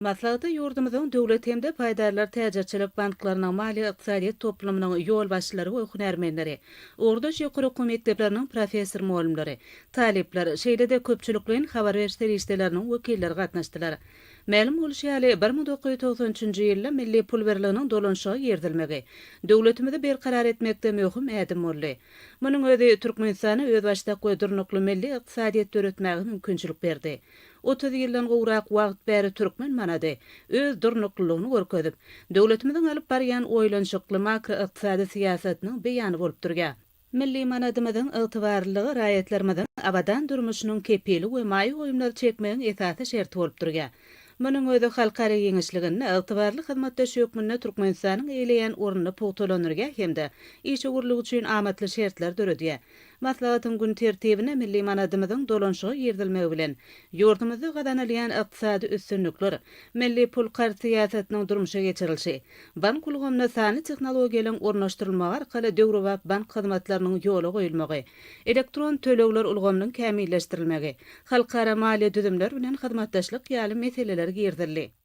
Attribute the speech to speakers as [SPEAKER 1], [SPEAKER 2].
[SPEAKER 1] Maslahata ýurdumyzyň döwlet hem-de paýdarlar täjirçilik banklarynyň maliýe-ykdysadyýet toplumynyň ýolbaşçylary we hünärmenleri, ugurdaş ýokary okuw mekdepleriniň professor-mugallymlary, talyplar, şeýle-de köpçülikleýin habar beriş serişdeleriniň wekilleri gatnaşdylar. Mälim bolşy ýaly, 1993-nji ýylda milli pul birliginiň dolanyşyga girizilmegi döwletimizi berkarar etmekde möhüm ädim boldy. Munuň özi Türkmenistana özbaşdak we durnukly milli ykdysadyýet döretmäge mümkinçilik berdi. 30 ýyldan gowrak wagt bäri türkmen manady öz durnuklylygyny görkezip, döwletimiziň alyp barýan oýlanyşykly makroykdysady syýasatynyň beýany bolup durýar. Milli manadymyzyň ygtybarlylygy raýatlarymyzyň abadan durmuşynyň kepili we maýa goýumlary çekmegiň esasy şerti bolup durýar. Munuň özi halkara giňişliginde ygtybarly hyzmatdaş hökmünde Türkmenistanyň eýeleýän ornuny pugtalandyrýar hem-de işewürlik üçin amatly şertleri döredýär. Maslahatyň gün tertibine milli manadymyzyň dolanyşyga girizilmegi bilen, ýurdumyzda gazanylýan ykdysady üstünlikler, milli pul-karz syýasatynyň durmuşa geçirilişi, bank ulgamyna sanly tehnologiýalaryň ornaşdyrylmagy arkaly döwrebap bank hyzmatlarynyň ýola goýulmagy, elektron tölegler ulgamynyň kämilleşdirilmegi, halkara maliýe düzümler bilen hyzmatdaşlyk ýaly meseleler girizildi.